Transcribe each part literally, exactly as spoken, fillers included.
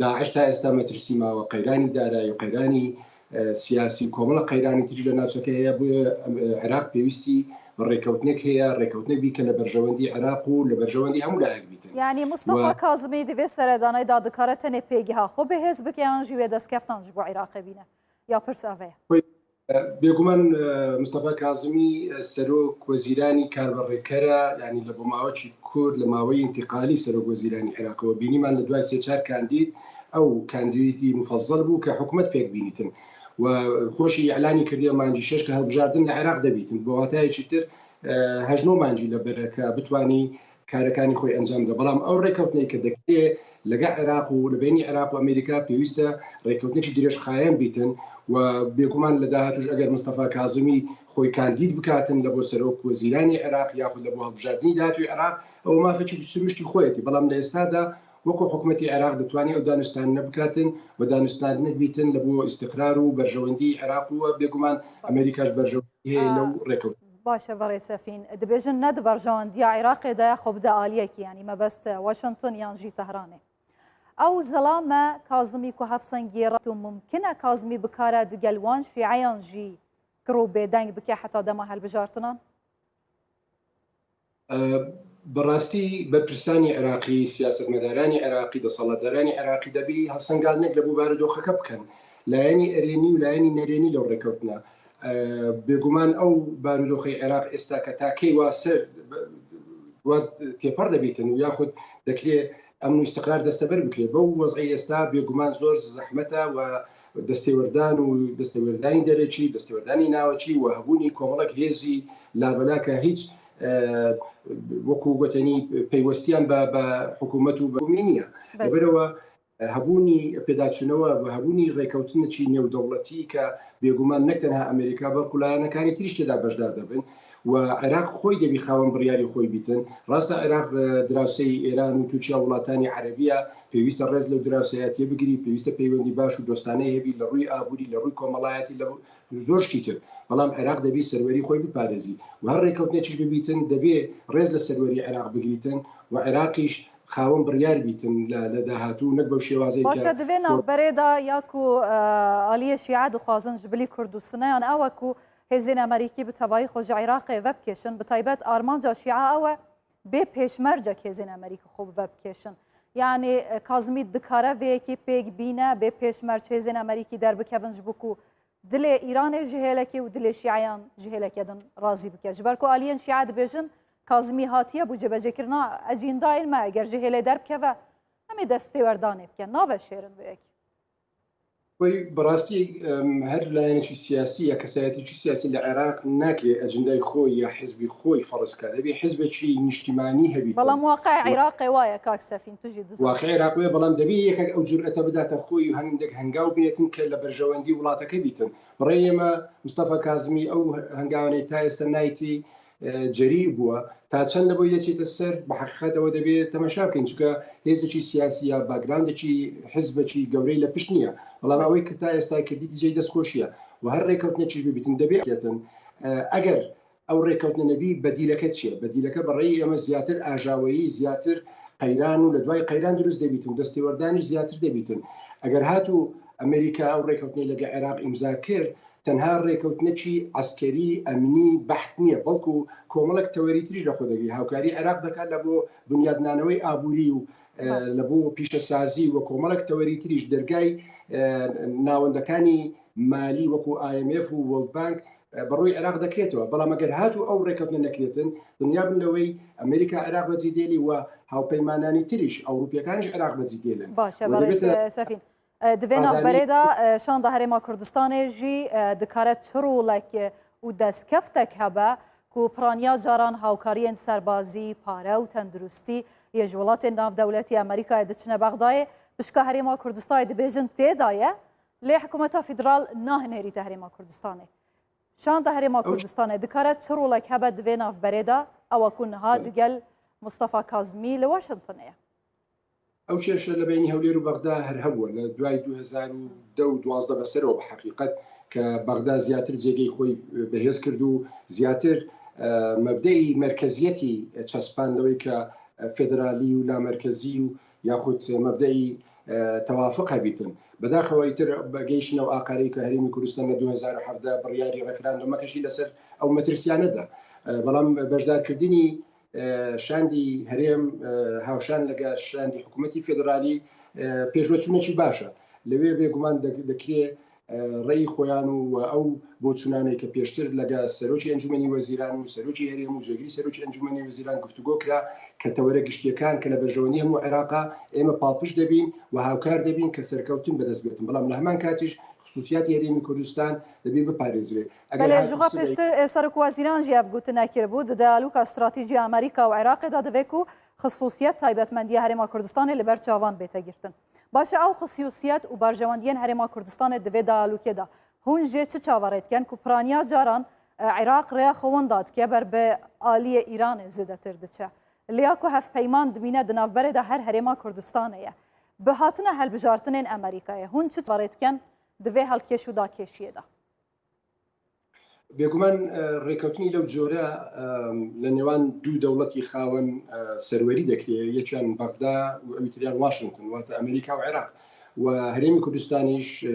داعش تا ئێستا مەترسی ماوە، قەیرانی دارایی و قەیرانی سیاسی و کۆمەڵە قەیرانی تریش لە ناوچەکە هەیە. بۆیە عێراق پێویستی بە ڕێکەوتنێک هەیە، ڕێکەوتنێک بی کە لە بەرژەوەندی عێراق و لە بەرژەوەندی هەموو لایەک بیتن. یعنی، مستەفا کازمی دەبێ سەردانەی دا دکارە تەنێ پێگەها خۆ بەهێز بکە یان ژی وێ دەستکەفتان ji بۆ عێراقێ بینە؟ یا پرس ئەڤەیە؟ بێگومان، مستەفا کازمی سەرۆک وەزیرانی کاربەڕێکەرە، یعنی لە بۆ ماوەکی کورت لە ماوەی ئینتیقالی سەرۆک وەزیرانی عێراقەوە بینیمان لە دوای سێ چار کاندید ئەو کاندیدی مفەزەل بوو کە حکومەت پێک بینیتن و خۆشی ئیعلانی کردی مانگی شەش کە هەڵبژاردن لە عێراق دەبیتن. بۆ واتایەکی تر، هەژنۆ مانگی لەبەرە کە بتوانی کارەکانی خۆی ئەنجام بدە. بەڵام ئەو ڕێکەوتنەی کە دەکرێ لەگە عێراق و لە بینی عێراق و ئەمریکا پێویستە ڕێکەوتنێکی درێژخایەن بیتن و بێگومان لە داهاتوش ئەگەر مستەفا کازمی خۆی کاندید بکاتن لە بۆ سەرۆک وەزیرانی عێراق یاخود لە بۆ هەڵبژاردنی داهاتوی عێراق، ئەوە مافێکی سروشتی خۆیەتی. بەڵام لە ئێستادا وەکو حکوومەتی عێراق دەتوانێت ئەو دانوستانە بکاتن و دانوستاندنێک بیتن لە بۆ ئیستقرار و بەرژەوەندی عێراق و بێگومان ئەمریکاش بەرژەوەندی هەیە لەو ڕێکەوت. باشە، بەڕێ سەفین، دەبێژن نە di berjewendiya Iraqê de ye xwe bide aliyekî, yanî mebest Washington yan jî Tehranê. Ew zelame Kazimî ku hevsengê re tu mumkin e Kazimî bikare digel wan şîeyan jî kir û bêdeng bike heta dema helbijartinan? بەڕاستی بەرپرسانی عێراقی، سیاسەتمەدارانی عێراقی، دەسەڵاتدارانی عێراقی دەبی هەڵسەنگاندنێک لە بوو بارودۆخەکە بکەن، لایەنی ئەرێنی و لایەنی نەرێنی لەو ڕێکەوتنە. بێگومان ئەو بارودۆخی عێراق ئێستا کە تا کەی وا سەر وا تێپەڕ دەبیتن و یاخود دەکرێ ئەمن و ئیستقرار دەستەبەر بکرێ. بەو وەزعی ئێستا بێگومان زۆر زەحمەتە و دەستێوەردان و دەستێوەردانی دەرەکی، دەستێوەردانی ناوەکی و هەبوونی کۆمەڵێک هێزی لابەلا کە هیچ، وەکو گوتنی، پەیوەستیان بە بە حکوومەت و بە بوومی نییە. لەبەرەوە هەبوونی پێداچوونەوە و هەبوونی ڕێکەوتنێکی نێودەوڵەتی کە بێگومان نەک تەنها ئەمریکا بەڵکو لایەنەکانی تریش تێدا بەشدار دەبن و عێراق خۆی دەبی خاوەن بڕیاری خۆی بیتن. ڕاستە عێراق دراوسێی ئێران و تورکیا وڵاتانی عەرەبیە، پێویستە ڕێز لەو دراوسێاتیە بگری، پێویستە پەیوەندی باش و دۆستانەی هەبی لە ڕووی ئابووری، لە ڕووی کۆمەڵایەتی، لە زۆر شتی تر، بەڵام عێراق دەبی سەروەری خۆی بپارێزی و هەر ڕێکەوتنێکیش ببیتن دەبێ ڕێز لە سەروەری عێراق بگریتن و عێراقیش خاوەن بڕیار بیتن لە لە داهاتوو، نەک بەو شێوازەی کە باشە. Divê navberê de ya ku aliyê şîe dixwazin ji bilî Kurd û Sine yan ew e ku hêzên Amerîkî bi tevayî xwe ji Iraqê vebikêşin, bi taybet armanca şîe ew e bê pêşmercek hêzên Amerîkî xwe vebikêşin. Yanî Kazimî dikare vê yekê pêk bîne, bê pêşmerc hêzên Amerîkî derbikevin ji bo ku dilê Îranê ji hêlekê û dilê şîeyan ji hêleke din razî bike. Ji ber ku aliyên şîe dibêjin Kazimî hatiye bû cêbecêkirina ecîndayên me, eger ji hêlê derbikeve, em ê destêwerdanê bikin. Nave şêrin vê yekê. Xۆی بەڕاستی هەر لایەنێکی سیاسی یا کەسایەتێکی سیاسی لە عێراق ناکرێ ئەجندای خۆی یا حزبی خۆی فەرز کە دەبێ حزبێکی نیشتیمانی هەبیت. بەڵام واقع عێراقێ وایە کاک سەفین، تو ژی دزان. واقع عێراق وێ، بەڵام دەبێ یەکێک ئەو جورئەتە بداتە خۆی و هەندێک هەنگاو بنێتن کە لە بەرژەوەندی وڵاتەکە بیتن. بەڕێ ئێمە مستەفا کازمی ئەو هەنگاوانەی تا ئێستا نایتی جەری بووە، تا چەند لە بۆی دەچێتە سەر، بە حەقیقەت ئەوە دەبێت تەمەشا بکەین، چونکە هێزێکی سیاسی یا باگراندێکی حزبەکی گەورەی لە پشت نییە، بەڵام ئەوەی کە تا ئێستا کردیتی جێی دەستخۆشیە و هەر ڕێکەوتنێکیش ببیتن دەبێت بێتن. ئەگەر ئەو ڕێکەوتنە نەبی، بەدیلەکە چییە؟ بەدیلەکە بەڕێی ئێمە زیاتر ئاژاوەیی، زیاتر قەیران و لە دوای قەیران دروست دەبیتن، دەستێوەردانیش زیاتر دەبیتن. ئەگەر هات و ئەمریکا ئەو ڕێکەوتنەی لەگە عێراق ئیمزا کرد، تەنها ڕێکەوتنەکی عەسکەری ئەمنی بەحت نییە، بەڵکو کۆمەڵێک تەوەری تریش لە خۆ دەگری. هاوکاری عێراق دەکات لە بۆ بنیادنانەوەی ئابووری و لە بۆ پیشەسازی و کۆمەڵێک تەوەری تریش دەرگای ناوەندەکانی مالی وەکو IMF و World Bank بەڕووی عێراق دەکرێتەوە. بەڵام ئەگەر هات و ئەو ڕێکەوتنە نەکرێتن، دڵنیا بن لەوەی ئەمریکا عێراق بەجی دێلی و هاوپەیمانانی تریش ئەوروپیەکانیش عێراق بەجی دێلن. باشە، بەڕێز سەفین. Divê navberê de şanda Herêma Kurdistanê jî dikare çi rolek û destkeftek hebe ku piraniya caran hawkariyên serbazî, pare û tenduristî yê ji welatên navdewletî Amerîkayê diçine Bexdayê, pişka Herêma Kurdistanê dibêjin tê de ye, lê hikûmeta federal nahinêrîte Herêma Kurdistanê. Şanda Herêma Kurdistanê dikare çi rolek hebe di vê navberê de, ewa ku niha digel Mustafa Kazmî li Washingtonê ye? ئەو کێشە لە بینی هەولێر و بەغدا هەر هەبووە لە دوای دوو هەزار و دە و دوازدە بەسەرەوە، بە حەقیقەت کە بەغدا زیاتر جێگەی خۆی بەهێز کرد و زیاتر مەبدەی مەرکەزیەتی چەسپان لەوەی کە فێدرالی و لامەرکەزی و یاخود مەبدەئی تەوافق هەبیتن. بەداخەوە ئیتر گەیشتنە ئەو ئاقارەی کە هەرێمی کوردستان لە دوو هەزار و حەڤدە بڕیاری ڕێفراندۆمەکەشی لەسەر ئەو مەترسیانەدا. بەڵام بەشدارکردنی شاندی هەرێم هاوشان لەگە شاندی حکوومەتی فێدرالی پێشوەچوونێکی باشە. لەوێ بێگومان دەکرێت ڕێی خۆیان و ئەو بۆچوونانەی کە پێشتر لەگە سەرۆکی ئەنجومەنی وەزیران و سەرۆکی هەرێم و جێگری سەرۆکی ئەنجومەنی وەزیران گفتوگۆ کرا کە تەوەرە گشتیەکان کە لە بەرژەوەندی هەموو عێراقا ئێمە پاڵپشت دەبین و هاوکار دەبین کە سەرکەوتن بەدەست بێتن، بەڵام لە هەمان کاتیش خصوصیاتی هەرێمی کوردستان دەبێ بپارێزرێت. ئەگەر بەلێ، هاتوو جوغا سلەی پێشتر، ئێ، سەرۆک وەزیران ژی ئەف گوتنە کربوو، دە دەیالوکا استراتیژی ئەمریکا و عێراقێدا دەبێ کو خصوصیەت تایبەتمەندیە هەرێما کوردستانێ لەبەر چاوان بێتە گرتن. باشە، ئەو خصوصیەت و بەرژەوەندیەن هەرێما کوردستانێ دەبێ دەیالوکێدا. هون ژێ چ چاوەڕێ دکەن کو پرانیا جاران، ئە، عێراق ڕێیا خۆوەندا دکە بەر بە ئالیە ئیرانێ زێدەتر دچە. لیا کو هەف پەیمان دمینە دناوبەرێدا هەر هەرێما کوردستانێ یە. بە هاتنە هەلبژارتنێن ئەمریکایە. هون چ چاوەڕێ دکەن دەبێ هەڵکێش و داکێشیەدا؟ بێگومان، ئە، ڕێکەوتنی لەو جۆرە، ئە، لە نێوان دوو دەوڵەتی خاوەن، ئە، سەروەری دەکرێت، یەکیان بەغدا و ئەوی تریان واشنگتن، واتە ئەمریکا و عێراق. و هەرێمی کوردستانیش، ئە،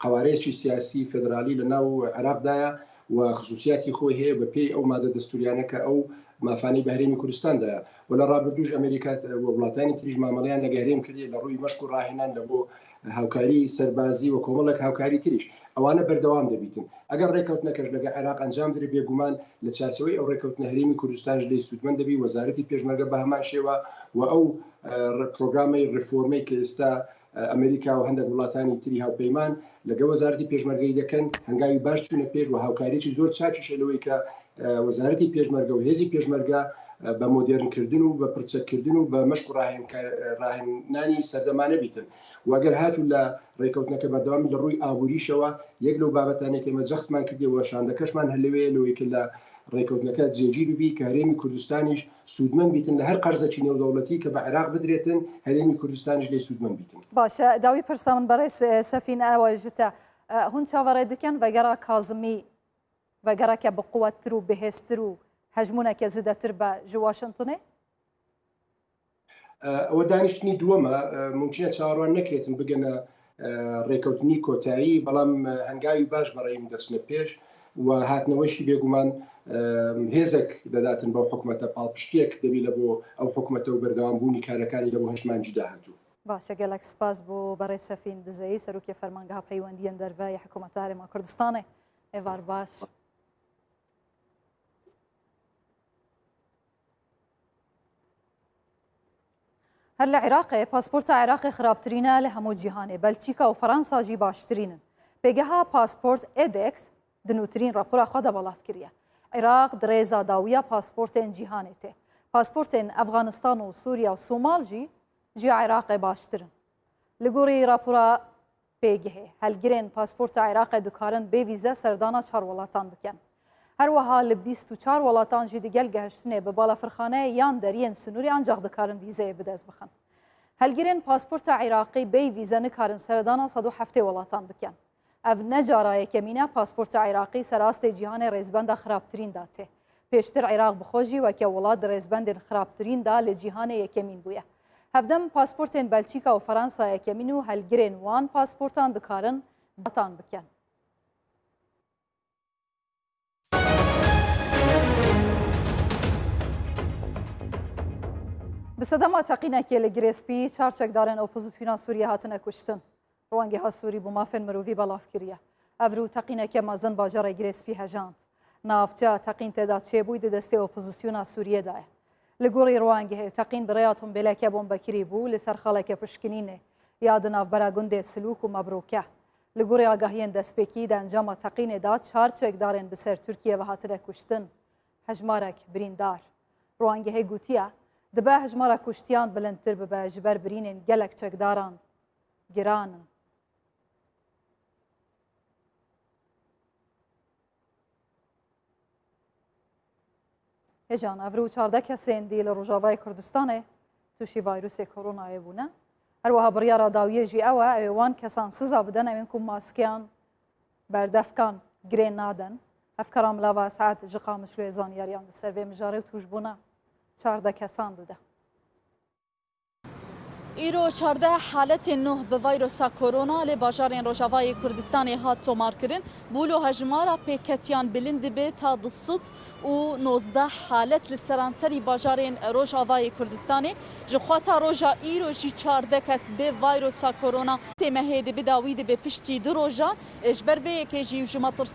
قەوارەیەکی سیاسی فێدرالی لە ناو عێراقدایە و خصوصیاتی خۆی هەیە بە پێی ئەو مادە دەستوریانە کە ئەو مافانەی بە هەرێمی کوردستان دایە. و لە ڕابردووش ئەمریکا و وڵاتانی تریش مامەڵیان لەگە هەرێم کردی لە ڕووی مەشق و ڕاهێنان لە بۆ هاوکاری سەربازی و کۆمەڵێک هاوکاری تریش. ئەوانە بەردەوام دەبیتن. ئەگەر ڕێکەوتنەکەش لەگە عێراق ئەنجام درێ، بێگومان لە چارچەوەی ئەو ڕێکەوتنە هەرێمی کوردستانش لێی سوودمەند دەبی، وەزارەتی پێشمەرگە بە هەمان شێوە و ئەو، ئە، ڕ-، پرۆگرامەی ڕێفۆرمەی کە ئێستا، ئە، ئەمریکا و هەندێک وڵاتانی تری هاوپەیمان لەگە وەزارەتی پێشمەرگەی دەکەن، هەنگاوی باش چوونە پێش و هاوکاریی زۆر چاکیشە لەوەی کە، ئە، وەزارەتی پێشمەرگە و هێزی پێشمەرگە، ئە، بە مۆدێرنکردن و بە پرچەکردن و بە مەشق و ڕاهێنکە-، ڕاهێنانی سەردەمانە بیتن. و ئەگەر هاتوو لە ڕێکەوتنەکە بەردەوامی لە ڕووی ئابووریشەوە، یەک لەو بابەتانەی کە ئێمە جەختمان کردی و شاندەکەشمان هەر لەوەیە، لەوەی کە لە ڕێکەوتنەکە جێگیر ببی کە هەرێمی کوردستانیش سوودمەند بیتن لە هەر قەرزەکی نێودەوڵەتی کە بە عێراق بدرێتن، هەرێمی کوردستانیش لێی سوودمەند بیتن. باشە، داوی پرسە من بەڕێز، ئە، سەفین ئەوە ژتە، ئە، هون چاوەڕێ دکەن ڤەگەرا کازمی، ڤەگەرەکە بقوەتتر و بەهێزتر و هەژموونەکە زیدەتر بە ژ واشنگتنێ؟ ئە، ئەوە دانیشتنی دووەمە، ئە، ممکنە چاوەڕوان نەکرێتن بگەنە، ئە، ڕێکەوتنی کۆتایی، بەڵام، ئە، هەنگاوی باش بەڕێیم دەچنە پێش و هاتنەوەشی بێگومان، ئە، هێزێک دەداتن بەو حکومەتە، پاڵپشتیەک دەبی لە بۆ ئەو حکومەتە و بەردەوام بوونی کارەکانی لە بۆ هەشت مانگی داهاتوو. باشە، گەلەک سپاس بۆ بەڕێز سەفین دزەیی، سەرۆکی فەرمانگەها پەیوەندیەن دەرڤای حکومەتە هەرێما کوردستانێ. ئێوار باش. هەر لە عێراقێ، پاسپۆرتە عێراقێ خراپترینە لە هەموو جیهانێ، بەلچیکا و فەرەنسا ژی باشترینن. پێگەها پاسپۆرت ئێدێکس دنووترین راپۆرا خۆ دە بەڵاف کریە. عێراق درێزا داویە پاسپۆرتێن جیهانێ تێ. پاسپۆرتێن ئەفغانستان و سووریا و سومال ژی جی عێراقێ باشترن. لە گۆڕی راپۆرا پێگەهێ، هەلگرێن پاسپۆرتە عێراقێ دکارن بێ ڤیزە سەردانا چار وڵاتان بکەن. هەروەها لە بیست و چار وڵاتان ژی دگەل گەهشتنێ بە باڵەفرخانەیە یان دەریێن سنووری ئانجاخ دکارن ڤیزەیە بدەست بخن. هەلگرێن پاسپۆرتە عێراقی بێ ڤیزە نکارن سەردانا سەد و حەفتێ وڵاتان بکەن. ئەڤ نە جارا یەکەمینە پاسپۆرتە عێراقی سەر ئاستێ جیهانێ ڕێزبەندا خراپترین دا تێ. پێشتر عێراق بخۆ ژی وەکە وڵات ڕێزبەندێن خراپترین دا لە جیهانێ یەکەمین بوویە. هەڤدەم پاسپۆرتێن بەلچیکا و فەرەنسا یەکەمین و هەلگرێن وان پاسپۆرتان دکارن داتان بکەن. Bi sedema teqînekê li Girê Spî çar çekdarên opozisyona Sûriyê hatine kuştin. Rewangêha Sûrî bo mafên mirovî belav kiriye. Ev rû teqîneke mezin bajarê Girê Spî hejand. Navçeya teqîn tê de çêbûyî di destê opozisyona Sûriyê de ye. Li gorî rewangehê, teqîn bi rêya tombêleke bombekirî bû li ser xaleke pişkinînê ya di navbera gundê Silûk û Mebrûk e. Li gorî agahiyên destpêkî, di encama teqînê de çar çekdarên bi ser Tirkiye ve hatine kuştin, hejmarek birîndar. Rewangehê gotiye, dibe hejmara kuştiyan bilindtir bibe ji ber birînên gelek çekdaran giran in. Hêjan, ev rû çardeh kesên dî li Rojavayê Kurdistanê tûşî vayrûsê koronayê bûne. Her wiha biryara dawiyê jî ew e, ew ê wan kesan siza bidin, ew ên ku maskeyan berdevkan girê nadin. Hevkara Milava Esad ji Qamişloyê zanyariyan di ser vê mijarê û tûşbûna çardeh kesan dide. Îro çardeh haletên nû bi vayrosa korona li bajarên Rojavayê Kurdistanê hat tomarkirin. Bûlo hejmara pêketiyan bilind dibe ta du sed û nozdeh halet li seranserî bajarên Rojavayê Kurdistanê. Ji xwe ta roja îro jî çardeh kes bi vayrosa korona tê mehê de bi dawî dibe piştî du rojan. Ji ber vê yekê jî û ji metirs